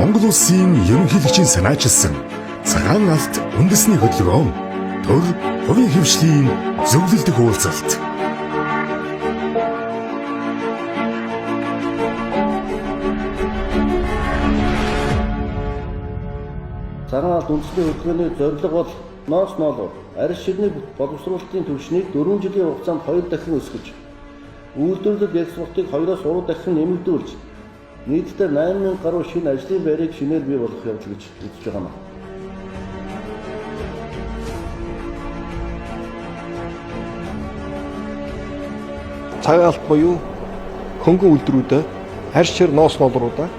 Монгол Улсын ерөнхийлөгчийн санаачилсан Цагаан алт үндэсний хөдөлгөөн төр хувийн хэвшлийн зөвлөл дэх уулзалт. Цагаан алт үндэсний хөдөлгөөний зорилго бол ноос ноолуур арьс ширний боловсруулалтын түвшнийг 4 жилийн хугацаанд 2 дахин өсгөж, үйлдвэрлэл экспортыг 2-оос 3 дахин нэмэгдүүлж, нийтдээ 8000 гаруй шинэ ажлын байрыг шинээр бий болгох явдал гэж үзэж байгаа юм. Цагаан алт буюу хөнгөн үйлдвэрүүдээ арьс шир ноос ноолруудаа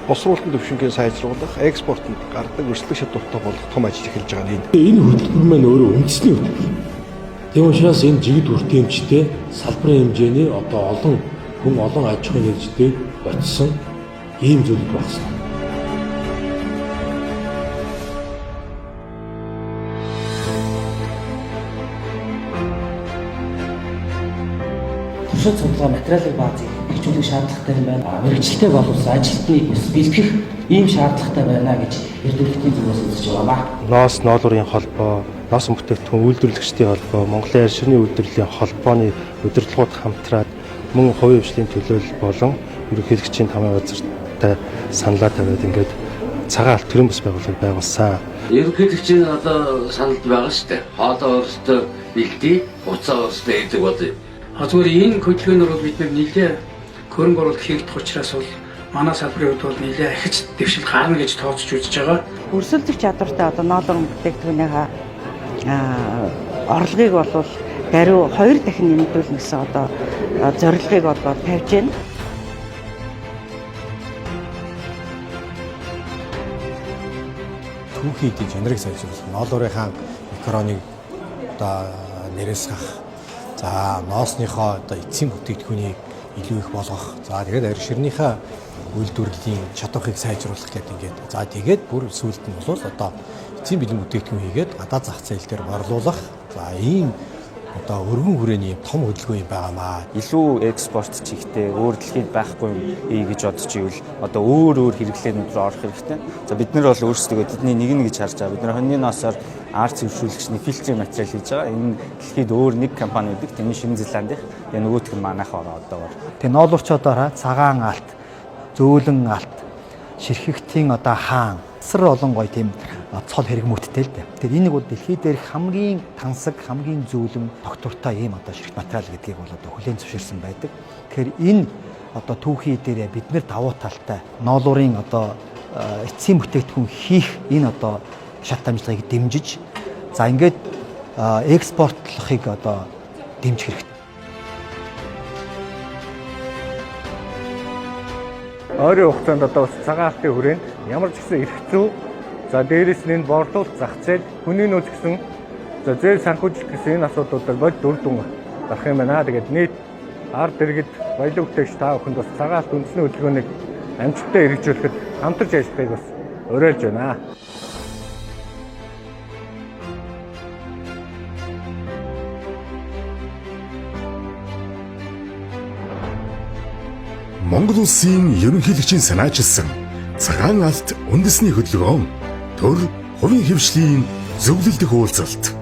босруулалтын түвшингээ сайжруулах, экспортод гардаг өрсөлдөх чадвартай болох том ажил эхэлж байгаа нь энэ. Энэ хөтөлбөр маань өөрөө үндэсний хөтөлбөр. Тийм учраас энэ жигд хүртээмжтэй салбарын хэмжээний одоо олон хүн, олон аж ахуйн нэгжтэй очсон ийм зүйл байх хэрэгтэй. Туршид судалгаа материалын баазыг хэрэгжүүлэх шаардлагатай юм байна. Мэргэжилтэй боловсон ажилтныг бас бэлтгэх ийм шаардлагатай байна гэж эрдэмтдийн зүгээс үзэж байгаа. Ноос ноолуурын холбоо, носон бүтээгдэхүүн үйлдвэрлэгчдийн холбоо, Монголын арь ширний үйлдвэрлэлийн холбооны удирдлагууд хамтраад мөн хувийн хвшлийн төлөөлөл болон ерөнхийлөгчийн тамийн газартай саналаа тавиад ингээд цагаан алт төрийн бас байгууллагыг байгуулсан. Ерөнхийлөгчийн одоо саналд байгаа шүү дээ. Хоолоо өөрсдөө бэлдээ, хуцаа өөрсдөө хийдэг болъё. Зүгээр энэ хөдөлгөөнөөр бол бид нэлээ хөрөнгө оруулалт хийгдэх учраас бол манай салбарын хувьд бол нэлээ ахиж дэвшил гарна гэж тооцож үзэж байгаа. Өрсөлдөх чадвартай одоо ноолуурын бүтээгдэхүүнийхээ орлогыг бол даруй 2 дахин нэмэгдүүлнэ гэсэн одоо зорилгыг бол тавьж байна. Түүхий эдийн чанарыг сайжруулах, ноолуурынхаа микроныг одоо нэрээсгах, за ноосныхоо одоо эцсийн бүтээгдэхүүнийг илүү их болгох, за тэгээд арь ширнийхээ үйлдвэрлэлийн чадварыг сайжруулах гэдэг ингээд. За тэгээд бүр сүүлд нь бол одоо эцсийн бэлэн бүтээгдэхүүн хийгээд гадаад зах зээл дээр борлуулах. За ийм одоо өргөн хүрээний том хөдөлгөөн юм байгаамаа. Илүү экспорт чигтээ өөр дэлхийд байхгүй юм гэж бодож ивэл одоо өөр өөр хэрэглээнүүд рүү орох хэрэгтэй. За бид нар бол өөрсдөө тэдний нэг нь гэж харж байгаа. Бид нар хоньны ноосоор ар цэвэршүүлэгчний фильтрийн материал хийж байгаа. Энэ дэлхийд өөр нэг компани байдаг. Тэр нь Шинэ Зеландынх. Тэгээ нөгөөх нь манайх ороо одоогоор. Тэгээ ноолуурчуудаараа цагаан алт, зөөлөн алт, ширхэгтийн одоо хаан асар олон гоё тийм цол хэрэгмүүттэй л дээ. Тэгэхээр энийг бол дэлхий дээрх хамгийн тансаг, хамгийн зөөлөн тогтвортой ийм одоо ширхт материал гэдгийг бол одоо хүлээн зөвшөөрсөн байдаг. Тэгэхээр энэ одоо түүхий дээрээ бид нэр давуу талтай ноолуурын одоо эцсийн бүтээгдэхүүн хийх энэ одоо шат амжилтыг дэмжиж, за ингээд экспортлохыг одоо дэмжих хэрэгтэй. Ойрын хугацаанд одоо бас цагаан алтын хүрээнд ямар ч гэсэн эрх зүй, за дээрэс нь энэ борлуулалт зах зээл, хүний нөөц гэсэн, за зээл санхүүжилт гэсэн энэ асуудлуудаар бодит үр дүн гарах юм байна. Тэгээд нийт ард иргэд, баялаг бүтээгч та бүхэнд бас цагаан алт үндэсний хөдөлгөөнийг амжилттай хэрэгжүүлэхэд хамтарч ажиллахыг бас уриалж байна. Монгол Улсын ерөнхийлөгчийн санаачилсан Цагаан алт үндэсний хөдөлгөөн төр хувийн хэвшлийн зөвлөл дэх уулзалт.